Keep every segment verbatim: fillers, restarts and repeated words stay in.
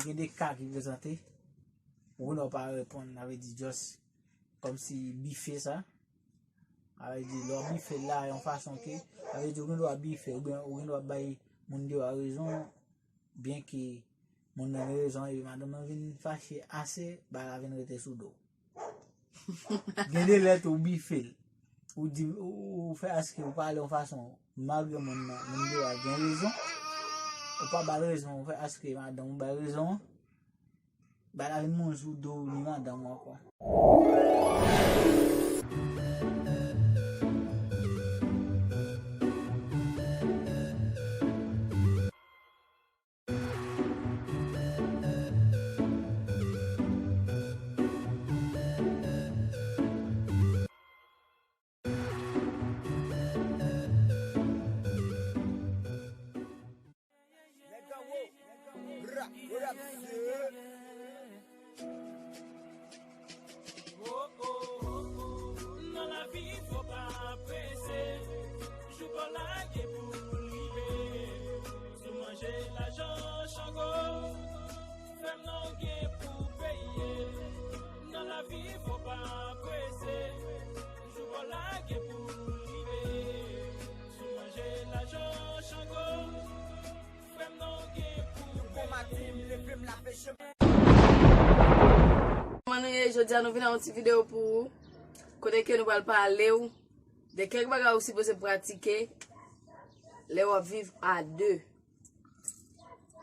Gen de ka ki prezante, ou gen dwa pa reponn, sa vle di just kòmsi bife sa. Sa vle di lè w bife l la yon fason ke, sa vle di ou gen dwa bife, ou gen, ou gen dwa bay moun deyò a rezon, byen ke moun nan gen rezon, epi madanm nan vin fache ase, bagay la vin rete sou do w. Gen de lè tou ou bife l. Ou di, ou, ou fè aske ou pale yon fason, malgre moun nan, moun deyò a gen rezon, ou pa ba l rezon, ou fè aske madanm ou bay rezon an, bagay la vin mouri sou do w ni madanm ou ankò. Nan lavi, fò pa prese. Jou pa w lage pou rive. Si w manje lajan Chango, fè m non gen pou peye. Nan lavi, fò pa prese. Jou pa w lage pou rive. Si w manje lajan Chango, Kòman nou ye? Jodi a nou vin ak yon ti videyo pou ou, kote ke nou pral pale w de kèk bagay ou sipoze pratike lè w ap viv a de.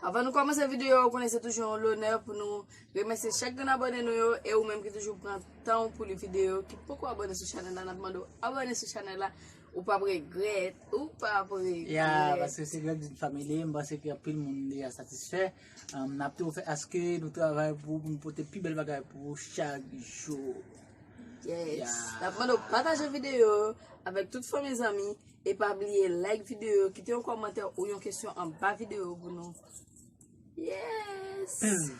Anvan nou kòmanse videyo a, ou konnen se toujou yon lonè pou nou remèsye chak grenn abòne nou yo, e ou menm ki toujou pran tan w pou li videyo, ki poko abòne sou chanèl la, n ap mande w abòne sou chanèl la. Ou p ap regrèt, ou p ap regrèt. Ya, paske se Greg Dream Family, m panse ke anpil moun deja satisfè. Um, n ap toujou fè aske nou travay pou, pou nou pote pi bèl bagay pou ou chak jou. Yes. Ya. N ap mande w pataje videyo avèk tout fanmi, zanmi, e pa bliye like videyo, kite yon kòmantè ou yon kesyon anba videyo pou nou. Yes.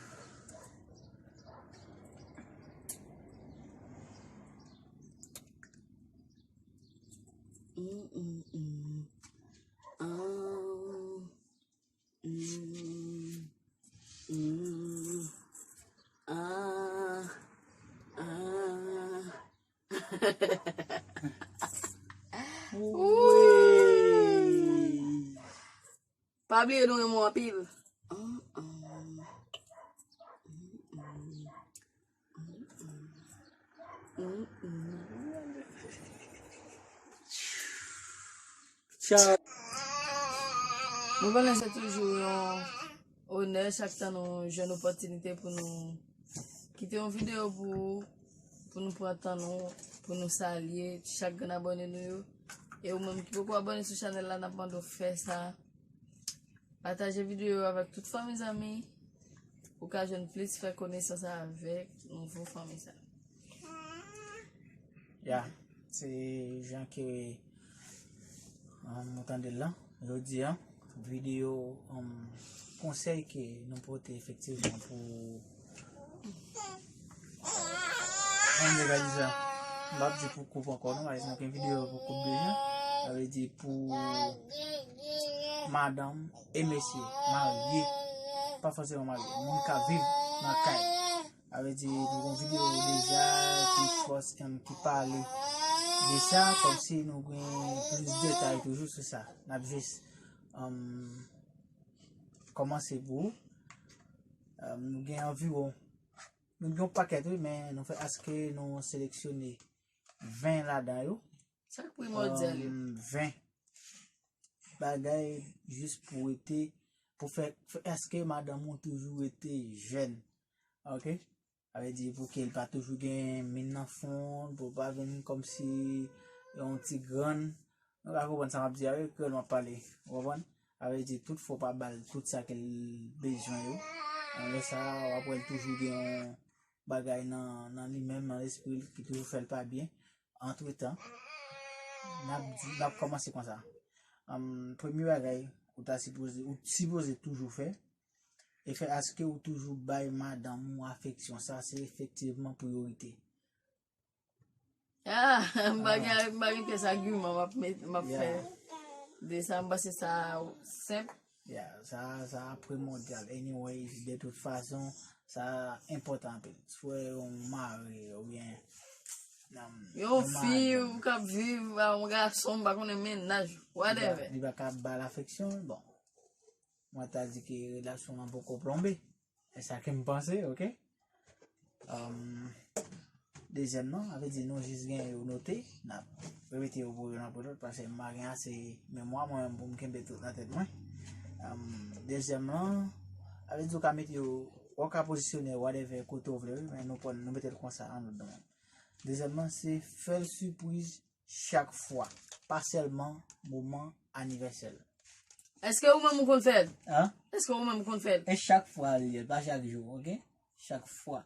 Mm, mm, mm. Ah. Mm, mm. Ah. Ah. Wouy. Pa bliye nou renmen w anpil. Ah, ah. Mm, mm. Tchao. Nou konnen se toujou yon onè chak tan nou jwenn opòtinite pou nou kite yon videyo pou, pou nou pran tan nou, pou nou salye chak grenn abòne nou yo. E ou menm ki poko abòne sou chanèl la, n ap mande w fè sa. Pataje videyo yo avèk tout fanmi, zanmi. Ou ka jwenn plis fè konesans avèk nouvo fanmi sa. Ya, se jan ke, um, nou tande l lan. Jodi a, videyo, um, konsèy ke nou pote efektivman pou Mwen deja di sa. M p ap di pou koup ankò non, paske nou gen videyo pou koup deja. Sa vle di pou madanm e mesye marye. Pa fòseman marye. Moun k ap viv nan kay. Sa vle di nou gen videyo deja ki fòs, em, ki pale de sa, kòmsi nou gen plis detay toujou sou sa. N ap jis, em, kòmanse pou, em, nou gen anviwon Nou gen yon pakèt, wi, men nou fè aske nou seleksyone ven ladan yo. Sa k primòdyal yo? Um, ven bagay jis pou rete, pou fè, fè aske madanm ou toujou rete jèn. Oke? Sa vle di pou ke l pa toujou gen min nan fon, pou l pa vin kòmsi yon ti grann. Nou ka konprann sa m ap di a, wi, kreyòl m ap pale. Ou konprann? Sa vle di tout fwa w pa ba l tout sa ke l bezwen yo. Lè sa a, w ap wè l toujou gen yon bagay nan, nan li menm, nan lespri l, ki toujou fè l pa byen. Antretan, n ap di, n ap kòmanse konsa. Ann, premye bagay, ou ta sipoze, ou sipoze toujou fè, e fè aske ou toujou bay madanm ou afeksyon. Sa, se efektivman priyorite. Ah, m pa gen, m pa gen pyès agiman m ap met, m ap fè de sa. M panse sa senp. Yeah, sa, sa primordial. Anyways, de tout fason, sa enpòtan anpil. Si w wè yon mari oubyen, um, Yon fi ou k ap viv a yon gason, m pa konnen mennaj, whatever. Li pa ka ba l afeksyon, bon. Mwen ta di ke relasyon an poko plonbe. E sa ke m panse, oke? Um, dezyèm nan, sa vle di nou jis gen yo note, n ap repete yo pou youn apre lòt, paske m pa gen ase memwa mwen menm pou m kenbe tout nan tèt mwen. Um, dezyèm nan, sa vle di ou ka mete yo, ou ka pozisyone whatever kote ou vle, wi, men nou pran, nou mete l konsa an lòd nan. Dezyèm nan, se fè l sipriz chak fwa, pa sèlman moman anivèsè l. Èske ou menm ou konn fè l? Hein? Èske ou menm ou konn fè l? E chak fwa li ye, pa chak jou, oke? Chak fwa.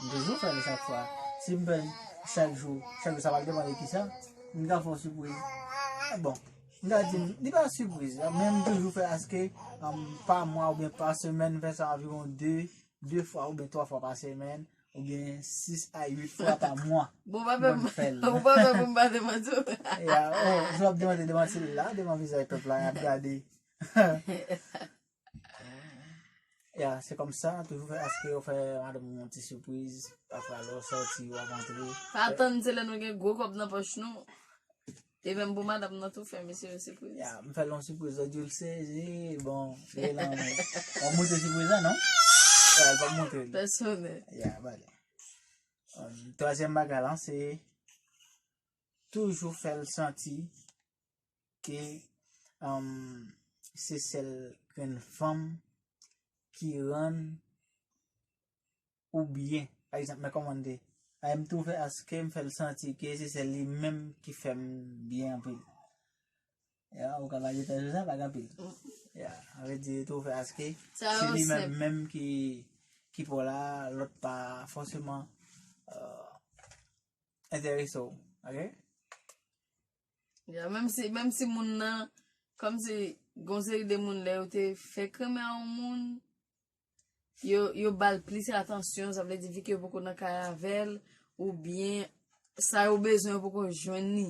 M toujou fè l chak fwa. Si m fè l chak jou, chak jou, sa pa depann de kisa. M ka fè yon sipriz. Bon, m ka di, li pa sipriz, men m toujou fè aske, um, pa mwa oubyen pa semèn, m fè sa anviwon de, de fwa oubyen twa fwa pa semèn, oubyen sis a uit fwa pa mwa. Bon, pa fè Bon, fè l. Ou pa fè pou m pa te manti w. Ya, oh, si w ap demande, demanti l la, devan vizaj pèp la, y ap gade. Ya, se kòm sa, toujou fè aske yo fè madanm ou yon ti sipriz, pafwa lè w sòti, w ap antre. Pa tann se lè nou gen gwo kòb nan pòch nou. E menm pou madanm nan tou fè mesye yo sipriz. Ya, m fè l yon sipriz, zòt di l sezi, bon, se lan w montre sipriz la, non? Ya, l pa montre l. Pèsonèl. Ya, bale. Um, twazyèm bagay lan, se toujou fè l santi ke, um, se sèl grenn fanm ki rann ou byen. Pa egzanp, men kòman m te, ay, m tou fè aske m fè l santi ke se sèl li menm ki fè m byen anpil. Ya, ou ka ba detay sou sa, pa gen anpil. Ya, sa vle di tou fè aske Sa se yo li menm senp. Menm ki, ki pa w la, lòt pa fòseman, euh, enterese w, oke? Ya, menm si, menm si moun nan, kòmsi gon seri de moun lè yo te fèk renmen a yon moun, yo, yo ba l plis atansyon, sa vle di vi ke yo poko nan kay avè l, oubyen sa yo bezwen yo poko jwenn li.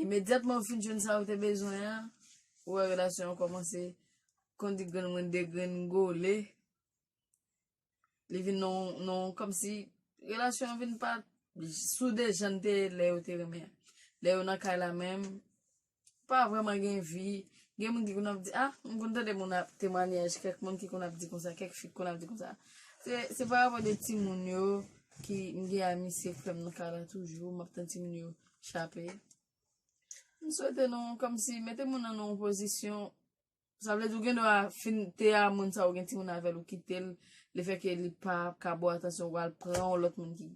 Imedyatman yo fin jwenn sa yo te bezwen an, ou wè relasyon an kòmanse kondi grenn mwen de grenn gole. Li vin non, non, kòmsi relasyon an vin pa sou de jan l te ye lè yo te renmen an. Lè yo nan kay la menm, pa vrèman gen vi. Gen moun ki konn ap di, ah, m konn tande moun ap temwanyaj, kèk moun ki konn ap di konsa, kèk fi ki konn ap di konsa. Se, se pa rapò de timoun yo ki m gen ami sekrè m nan kay la toujou, m ap tann timoun yo chape. M swete nou, kòmsi, mete moun nan nan yon pozisyon, sa vle di ou gen dwa fin te a moun sa ou gen timoun avè l, ou kite l, lefètke li pa ka ba w atansyon, ou al pran yon lòt moun ki,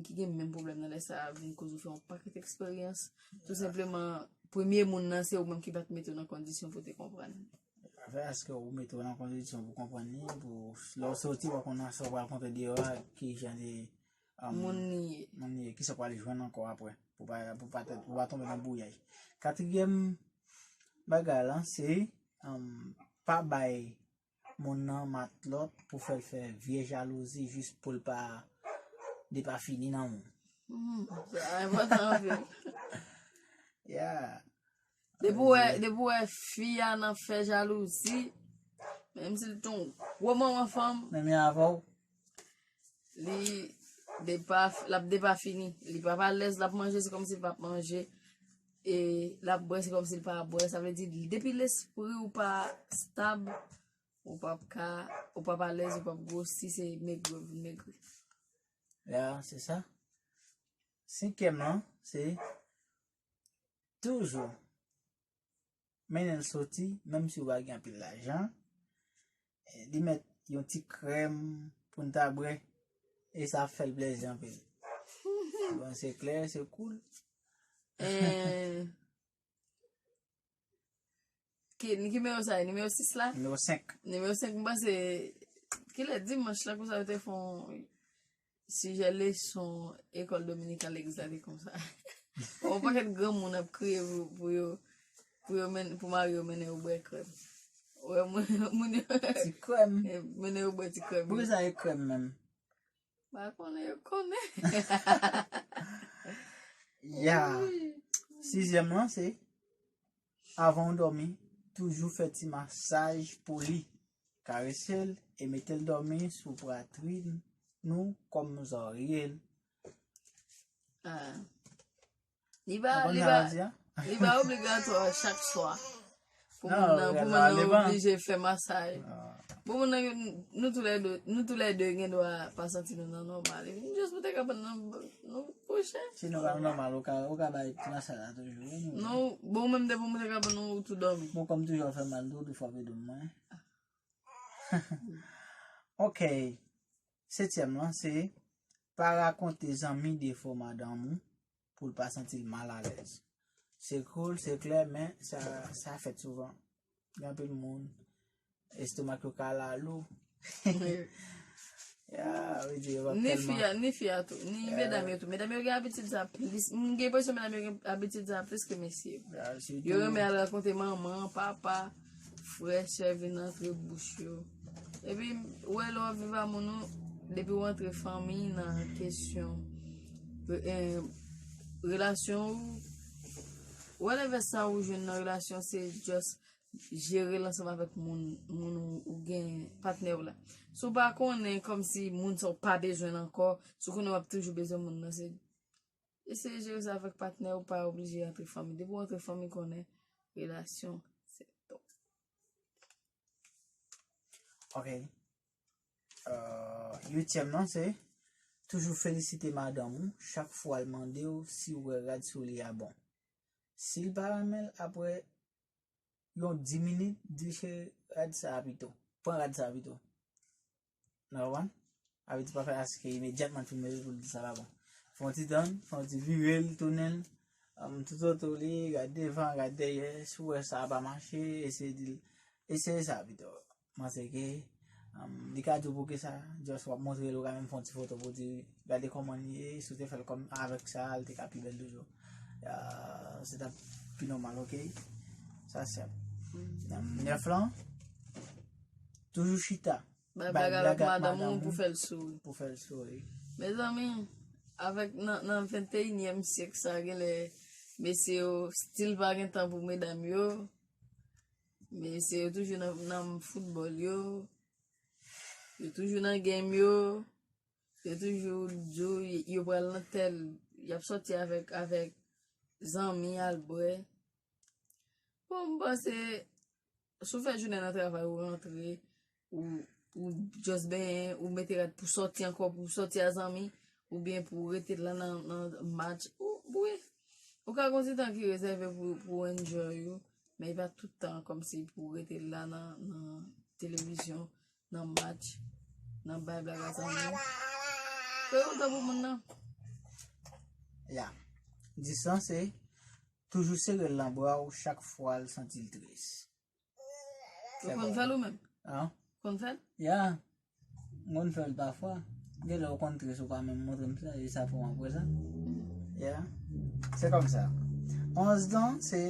ki gen menm pwoblèm nan lè sa a, vin koz ou fè yon pakèt eksperyans. Tou senpleman, premye moun nan, se ou menm ki pa t mete w nan kondisyon pou te konprann. Afè aske ou mete w nan kondisyon pou konprann li, pou lè w soti, w konn sa w pral kontre deyò a, ki jan de, um, Moun li ye. Moun li ye, kisa w pral jwenn ankò apre, pou pa, pou pa, pou pa tonbe nan bouyay. Katriyèm bagay lan, se, um, pa bay moun nan matlòt pou fè l fè vye jalouzi jis pou l pa, li pa fini nan moun. Hmm, sa enpòtan anpil. Yeah. Depi w wè, depi w wè fi a nan fè jalouzi, menm si l te yon gwo manman fanm, Menm jan avè w. Li depa, l ap depa fini. Li p ap alèz, l ap manje, se kòmsi l p ap manje. E l ap bwè, se kòmsi l pa ap bwè. Sa vle di, depi lespri w pa stab, ou p ap ka, ou p ap alèz, ou p ap gwosi, se megri w vin megri. Ya, se sa. Senkyèm lan, se toujou mennen l soti, menm si w pa gen anpil lajan. E li mèt yon ti krèm pou n ta bwè. E sa ap fè l plezi anpil. Bon, se klè, se koul. Eh, ki, nimewo sa, nimewo sis la? Nimewo senk. Nimewo senk, m panse, kilè dimanch la, konsa yo te fè yon sijè leson ekòl dominikan legliz la te konsa. Yon pakèt granmoun ap kriye pou, pou yo, pou yo men, pou mari yo mennen yo bwè krèm. Ou wè moun, moun yo Ti krèm. mennen yo bwè ti krèm. Poukisa e krèm menm? Pa konnen, yo konnen. Ya. Sizyèm lan, se avan w dòmi, toujou fè ti masaj pou li, karese l e mete l dòmi sou pwatrin nou kòm zòrye l. Li pa li pa li pa obligatwa chak swa pou moun nan pou moun nan oblije fè masaj. Pou moun nan, nou toulède nou toulède gen dwa pa santi nou nan nòmal. Jis pou te ka ban nou kouche. Si nou pa nòmal, ou ka ou ka bay ti masaj la toujou. Non, bon, menm depi ou te ka ban nou tou dòmi. Bon, kòm toujou ap fè mal tou, tou fwa pe dou mwen. Ok. Setyèm lan se pa rakonte zanmi defo madanm ou pou l pa santi l malalèz. Se koul, se klè, men sa sa fèt souvan. Gen anpil moun estomak yo ka lalou. Ya, wi di yo pa ni fi a ni fi a tou ni medam yo tou. Medam yo gen abitid sa plis m gen enpresyon medam yo gen abitid sa plis ke mesye yo. Yo renmen al rakonte manman, papa, frè, sè vin antre bouch yo. Epi ou wè lè w ap viv a moun ou depi w antre fanmi nan kesyon relasyon ou whatever sa ou jwenn nan relasyon se just jere l ansanm avèk moun moun ou gen patnè w la. Si w pa konnen kòmsi moun sa w pa bezwen l ankò, si w konnen w ap toujou bezwen moun nan se eseye jere sa avèk patnè w, pa oblije antre fanmi. Depi w antre fanmi konnen relasyon se top. Ok. Uityèm nan se toujou felisite madanm ou chak fwa l mande w si w wè rad sou li a bon. Si l pa renmen l apre yon dis minit, di cheri rad sa a pito. Pran rad sa a pito. Nou konprann? Sa vle di pa fè aske imedyatman l fin mete pou l di sa pa bon. Fè yon ti tann, fè yon ti vire l, tounen l. Toutotou li, gad devan, gad dèyè. Si w wè sa a pa mache, eseye di l, eseye sa a pito. Panse ke li ka di w poukisa, just w ap montre l, ou ka menm fè yon ti foto pou di gade kòman l ye, si w te fè l kòm avèk sa, li te ka pi bèl toujou. Se t ap pi nòmal, ok? Sa sèp. Nèf lan, toujou chita. Bay blag avèk madanm ou pou fè l souri. Pou fè l souri. Mezanmi, avèk nan nan venteyinyèm syèk sa, genlè mesye yo still pa gen tan pou medam yo. Mesye yo toujou nan nan foutbòl yo. Yo toujou nan game yo. Yo toujou di w yo pral nan tèl, y ap sòti avèk avèk zanmi al bwè. Bon, m panse si w fè jounen nan travay, ou rantre, ou ou just benyen, ou mete rad pou sòti ankò, pou sòti a zanmi, oubyen pou w rete la nan nan match, ou wi. Ou ka gon ti tan ki rezève pou pou w enjoy ou, men e pa tout tan kòmsi pou w rete la nan nan televizyon, nan match, nan bay blag a zanmi. Fè yon tan pou moun nan. Ya. Dis lan se toujou sere l nan bra w chak fwa l santi l tris. Ou konn fè l ou menm? An? Konn fè l? Ya. M konn fè l pafwa. Genlè ou konn tris ou pa menm montre m sa, e sa pou m apre sa. Ya. Se kòmsa. Onz lan se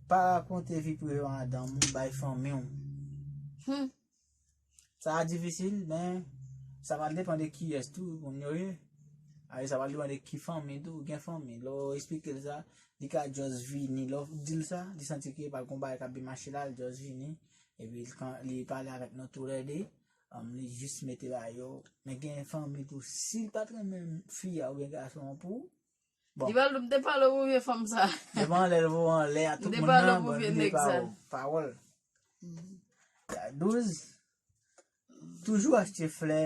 pa rakonte vi prive madanm ou bay fanmi w. Hmm. Sa a difisil, men sa pral depann de kiyès tou moun yo ye. Sa pral depann de ki fanmi tou, gen fanmi. Lè w esplike l sa, li ka just vini. Lè w di l sa, li santi ke pa gon bagay k ap byen mache la, li just vini. Epi li pale avèk nou toulède. Li jis mete ba yo. Men gen fanmi tou, si l pa t renmen fi a oubyen gason an pou Bon. Li pral di w, m te pale w pou vye fanm sa. Depi anlè l voye anlè a tout moun nan, bon, li vye pawòl. Douz, toujou achte flè,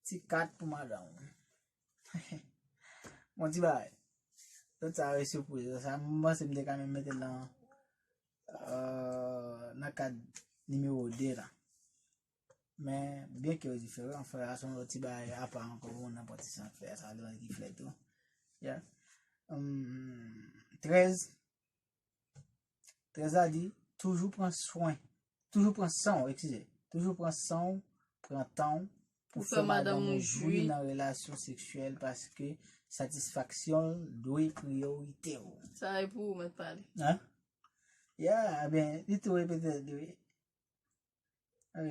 ti kat pou madanm ou. Bon ti bagay. Tout sa yo sipriz. Sa, m panse m te ka menm mete l nan, nan kad nimewo de la. Men, byenke yo diferan, flè a se yon lòt ti bagay apa ankò pou moun nan pran ti san flè a, sa depann ki flè tou. Yeah. Hum, trèz. Trèz la di, toujou pran swen. Toujou pran san w, eskize. Toujou pran san w, pran tan w pou fè madanm ou jwi nan relasyon seksyèl paske satisfaksyon l dwe priyorite w. Sa e pou ou mèt pale. Hein? Yeah, ben, li tou repete l wi.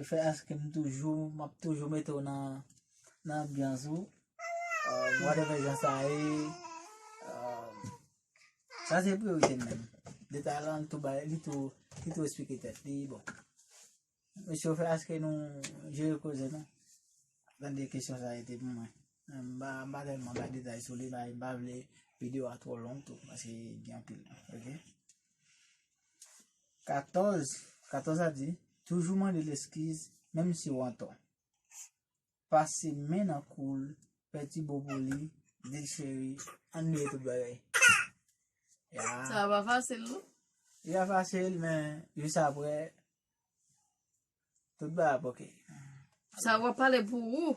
Fè aske m toujou, m ap toujou mete w nan nan anbyans ou. Whatever jan sa ye. Sa se priyorite m menm. de talan, li tou bay, li tou, li tou eksplike tèt li, bon. Mesye, w fè aske nou jere koze nou. Tande kesyon sa a te pou mwen. M pa, m pa tèlman bay detay sou li, bay, m pa vle videyo a twò long tou, paske gen anpil, ok? Katòz, katòz la di, toujou mande leskiz, menm si w antò. Pase men nan kou l, fè ti bo pou li, di l cheri, ann bliye tout bagay. Ya. Sa pa fasil, non? Li pa fasil, men jis apre, tout bagay ap ok. Sa w ap pale pou ou.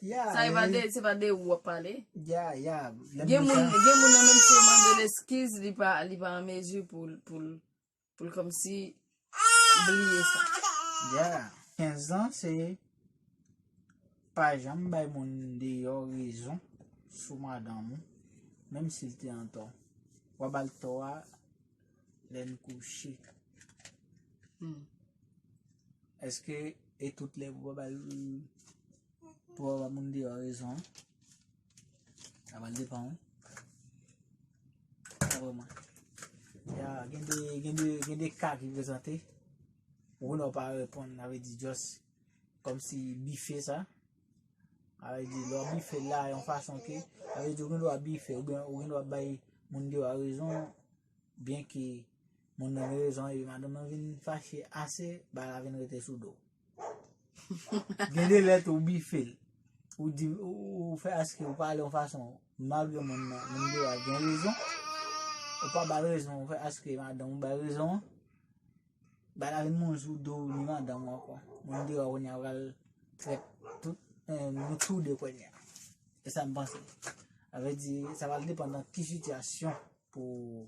Ya, sa e pa de, se pa de ou w ap pale. Ya, ya. Gen moun, gen moun nan, menm si yo mande l eskiz, li pa, li pa an mezi pou, pou, pou l kòmsi bliye sa. Ya. Kenz an, se pa janm bay moun deyò rezon sou madanm ou, menm si l te antò. W a ba l tò a lè n kouche. Hmm. Èske e tout lè pou w ba l, pou w ba moun deyò rezon an? Sa pral depann, wi. Sa vrèman. Ya, gen de, gen de, gen de ka ki prezante. Ou wè w pa reponn, sa vle di just kòmsi bife sa. Sa vle di lè w bife la, yon fason ke, sa vle di ou gen dwa bife, oubyen ou gen dwa bay moun deyò a rezon, byen ke moun nan gen rezon, epi madanm nan vin fache ase, bagay la vin rete sou do w. Gen de lè tou, ou bife l. Ou di, ou, ou fè aske ou pale yon fason, malgre moun nan, moun deyò a gen rezon, ou pa ba l rezon, ou fè aske madanm ou bay rezon an, bagay la vin mouri sou do w ni madanm ou ankò. Moun deyò a kounye a pral trèt tout, eh, nou tou de kounye a. Se sa m panse. Sa vle di, sa pral depann nan ki sitiyasyon pou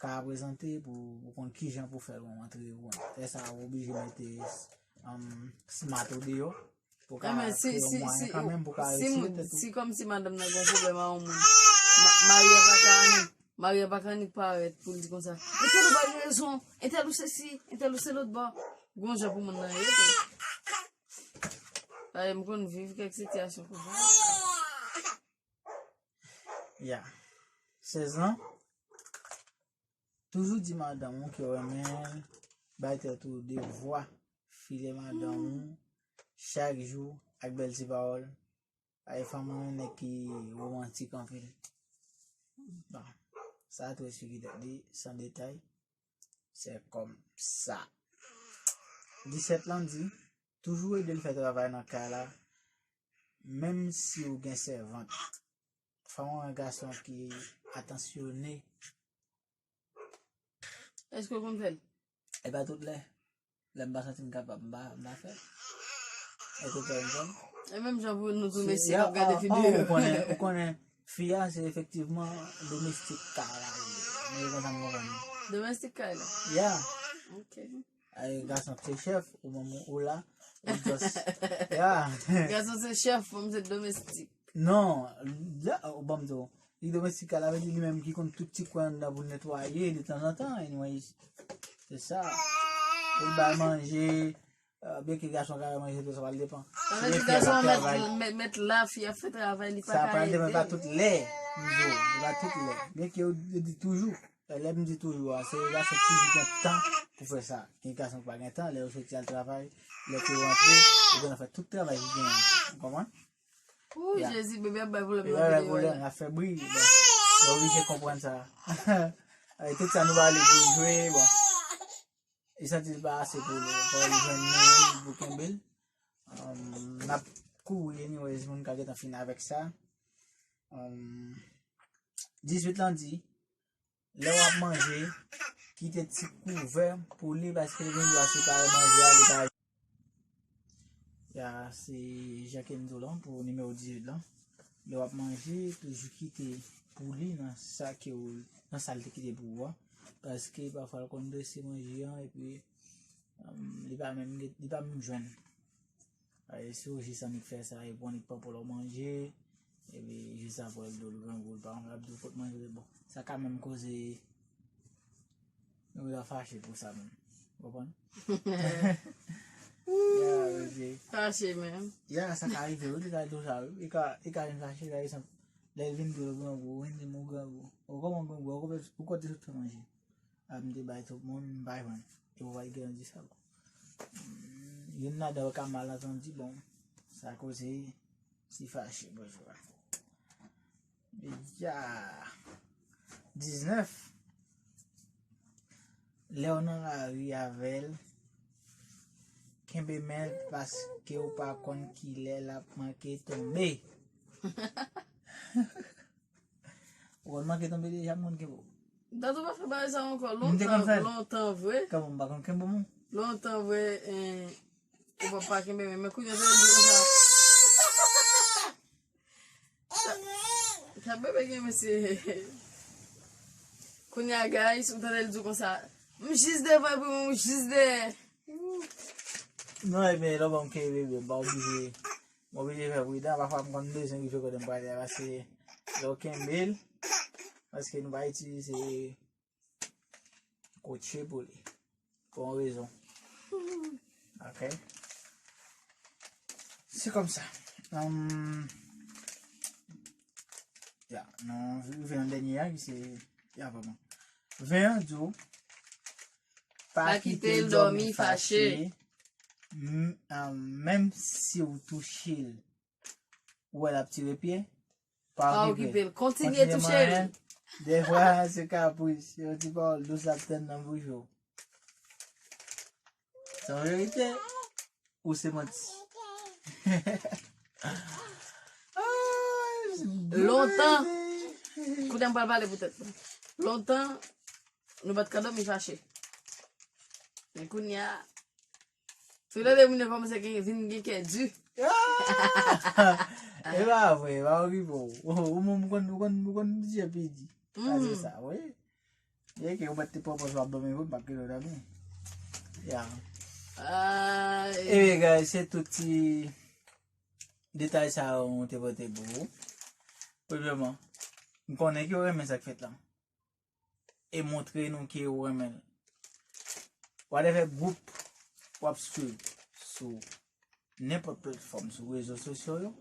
ka prezante pou, pou konn kijan pou fè l antre ou an. Lè sa a, ou oblije mete, um, smart ou deyò. Pou ka kreye yon mwayen kanmenm pou ka retire tèt ou. Si kòmsi madanm nan gen pwoblèm a yon moun, ma- mari a pa ka annik, mari a pa ka annik parèt pou l di konsa, entèl ou bay rezon, entèl ou sesi, entèl ou se lòt bò. Gon jan pou moun nan ye tou. Paske m konn viv kèk sitiyasyon konsa. Ya. Sèz an. Toujou di madanm ou ke w renmen l, bay tèt ou devwa, file madanm ou chak jou ak bèl ti pawòl. Ay, fanm renmen nèg ki womantik anpil. Bon, sa tou eksplike tèt li san detay. Se kòmsa. Disèt lan di, toujou ede l fè travay nan kay la, menm si w gen sèvant. Fanm renmen gason ki atansyone. Èske w konn fè l? E pa tout lè. Lè m pa santi m kapab, m pa, m pa fè l. Èske w konn fè l? E menm jan pou nou tou mesye k ap gade videyo. Ou konnen, ou konnen, fi a se efektivman domestik kay la. Men e konsa m konprann. Domestik kay la? Ya. Ok. Ay, gason se chèf, ou manman ou la, ou just, ya. Gason se chèf, fanm se domestik. Non, la, ou ban m di w, li domestik la, vle di li menm ki konn tout ti kwen anndan pou l netwaye de tanzantan, anyways. Se sa. Pou l bay manje, euh, byen ke gason ka bay manje tou, sa pral depann. Sa vle di gason an mèt, mèt, mèt la, fi a fè travay, li pa ka ede. Sa pral depann, pa tout lè, m di w, pa tout lè. Byen ke yo, yo di toujou. Lè m di toujou a, se gason ki toujou gen tan pou fè sa. Gen gason ki pa gen tan, lè yo soti al travay, lè ke yo rantre, yo gentan fè tout travay ki genyen. Ou konprann? Ou, ya. Jezi, bebe ap bay pwoblèm nan videyo a. Bebe ap bay pwoblèm, l ap fè bri. Bon, nou oblije konprann sa. Ay, tout sa nou pale pou l jwe, bon. Li santi l pa ase pou li, fò li jwenn moun pou kenbe l. Um, n ap kouri, anyways, moun ka gentan fin avèk sa. Um, dizuit lan di, lè w ap manje, kite ti kouvè pou li, paske li gen dwa separe manje a, li pa. Ya, se jan ke m di w lan pou nimewo dizuit lan. Lè w ap manje, toujou kite pou li nan sa ke w, nan sa l te kite pou ou a. Paske pafwa l konn drese manje an, epi, um, li pa menm, li pa menm jwenn. Ay, si w jis annik fè sa, epi w annik pran pou w manje, epi jis apre l di w l grangou, l pa konn, l ap di w kot manje, bon, sa ka menm koze, nou ta fache pou sa menm. Ou konprann? Ya, mesye. Fache menm. Ya, sa ka rive, wi, li ka di w sa, wi. Li ka, li ka vin fache, pa egzanp, lè l vin di w l grangou, ou vin di m ou grangou. Ou kòman grangou, ou kote, ou kote sot fè manje? M te bay tout moun, m pa jwenn. E ou pa gen di sa bon. Youn ladan yo ka mal antandi, bon, sa koze, si fache, bonjou. Ya. Diznèf. Lè w nan lari avè l, kenbe men l paske w pa konn kilè l ap manke tonbe. Ou konn manke tonbe deja, m konn kenbe w. Dato pa fè bagay sa ankò. M te konn fè l. Lontan, lontan vre. Kòman m pa konn kenbe w? Lontan vre, eh, ou pa, pa kenbe men, men kounye a, sa di konsa. Sa, sa bebe gen, mesye. Kounye a, guys, ou tande l di konsa. M jis devan, epi mwen, m jis dèyè. Non, ebyen, lè w ban m kenbe bebe, m pa oblije. M oblije fè pridan, pafwa m konn bezwen rive kote m prale a, paske lè w kenbe l, paske nou pa itilize kotche pou li. Pou yon rezon. Ok? Se kòmsa. Hum, ya, nou rive nan dènye a, ki se, ya, vrèman. Ven an di w, pa kite l dòmi fache, m-, ah, menm si w touche l, ou wè l ap tire pye, pa okipe l. Kontinye touche l. Dèfwa, se kapris. Se yon ti pawòl dous l ap tann nan bouch ou. Se yon verite ou se manti? Lontan, kounye a m pral pale pou tèt mwen. Lontan, nou pa t ka dòmi fache. Men kounye a, sou lè de moun yo kòmanse gen, vin gen kè di. E pa vre, pa okipe w. Ou menm, ou konn, ou konn, ou konn di pidi. Sa se sa, wi. Byen ke ou mèt te pwopòz w ap dòmi vre, m p ap kite w dòmi. Ya. Anyway, guys, se tout ti detay sa yo mwen te pote pou ou. Premyèman, m konnen ke w renmen sa k fèt la. E montre nou ke w renmen l. Whatever gwoup w ap swiv sou nenpòt platfòm sou rezo sosyo yo,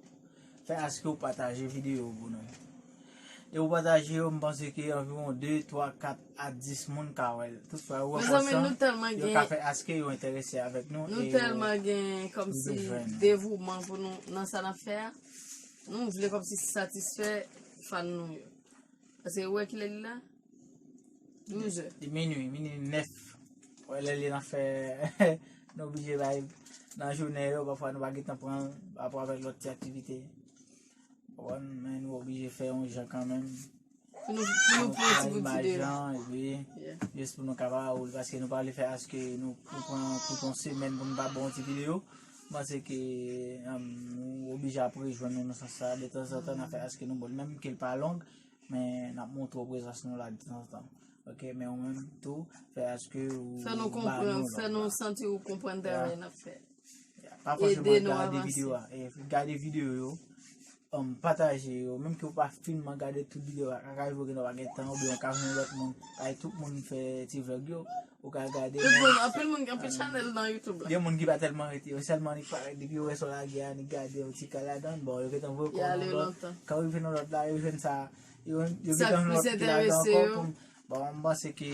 fè aske w pataje videyo yo pou nou. E w pataje yo, m panse ke anviwon de, twa, kat a dis moun ka wè l. Toutfwa, yo wè pòs lan, yo ka fè aske yo enterese avèk nou. Nou tèlman gen kòmsi devouman pou nou nan sa n ap fè a. Nou vle kòmsi satisfè fan nou yo. Paske ou wè kilè li la? Douz è. Li minui, minui nèf. Wè lè li nan fè, nou oblije bay nan jounen yo, pafwa nou pa gentan pran l, pa rapò avèk lòt ti aktivite. Ou konprann? Men nou oblije fè yon jan kanmenm. Pou nou, pou nou pran yon ti bout videyo. Epi, jis pou nou kapab, paske nou pa vle fè aske nou, nou pran tout yon semèn pou nou pa ba yon ti videyo. M panse ke, um, nou oblije ap rejwenn nou nan sans sa, detanzantan, n a fè aske nou ba l, menm ke l pa long, men n ap montre w prezans nou la detanzantan. Ok, men ou menm tou, fè aske ou ba nou lòv la. Fè nou santi ou konprann travay n ap fè. Ya, pa fòseman gade videyo a. E, gade videyo yo, um, pataje yo. Menm ke ou pa finman gade tout videyo a, ka rive w gen, w pa gen tan, oubyen w ka jwenn lòt moun. Paske tout moun fè ti vlòg yo. Ou ka gade, tout moun, anpil moun, anpil chanèl nan YouTube la. Gen moun ki pa tèlman rete, yo sèlman annik parèt, depi yo wè sa w lage a, annik gade yon ti ka ladan, bon, yo gentan voye kò w nan lòt. Kan w rive nan lòt la, yo jwenn sa, yo, yo gentan jwenn lòt ki ladan ankò. Bon, m panse ke,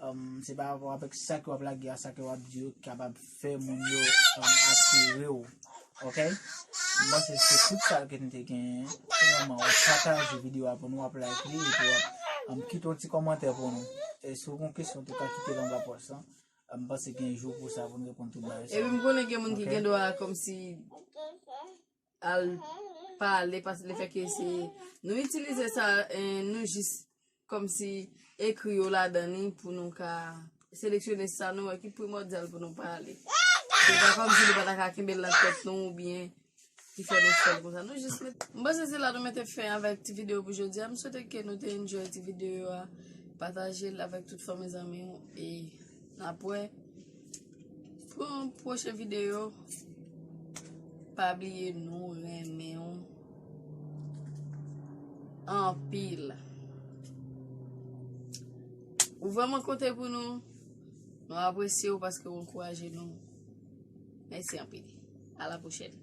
um, se pa rapò avèk sa ke w ap lage a, sa ke w ap di yo ki kapab fè moun yo, um, atire w. Ok? M panse se tout sa ke nou te genyen. Premyèman, w ap pataje videyo a pou nou, w ap like li, epi w ap, um, kite yon ti kòmantè pou nou. E si w gen yon kesyon, tou ka kite l anba pòs lan. M panse gen jou pou sa, pou n reponn tout bagay sa yo. Epi m konnen gen moun ki gen dwa kòmsi al pale, paske lefètke se, nou itilize sa, eh, nou jis kòmsi ekri yo ladan li pou nou ka seleksyone sa nou wè ki primòdyal pou nou pale. Se pa kòmsi nou pa ta ka kenbe l nan tèt nou oubyen ki fè nou fè l konsa. Nou jis met, m panse se la nou mete fen avèk ti videyo pou jodi a. M swete ke nou te enjoy ti videyo a. Pataje l avèk tout fanmi zanmi w. E n ap wè pou yon pwochen videyo. Pa bliye nou renmen w anpil. Ou vrèman konte pou nou. Nou apresye w paske w ankouraje nou. Mèsi anpil. A la pwochèn.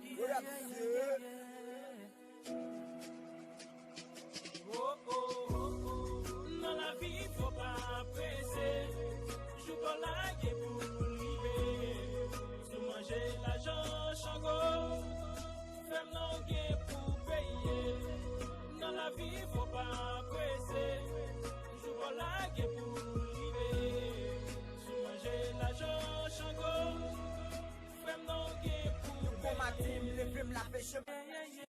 Yo rap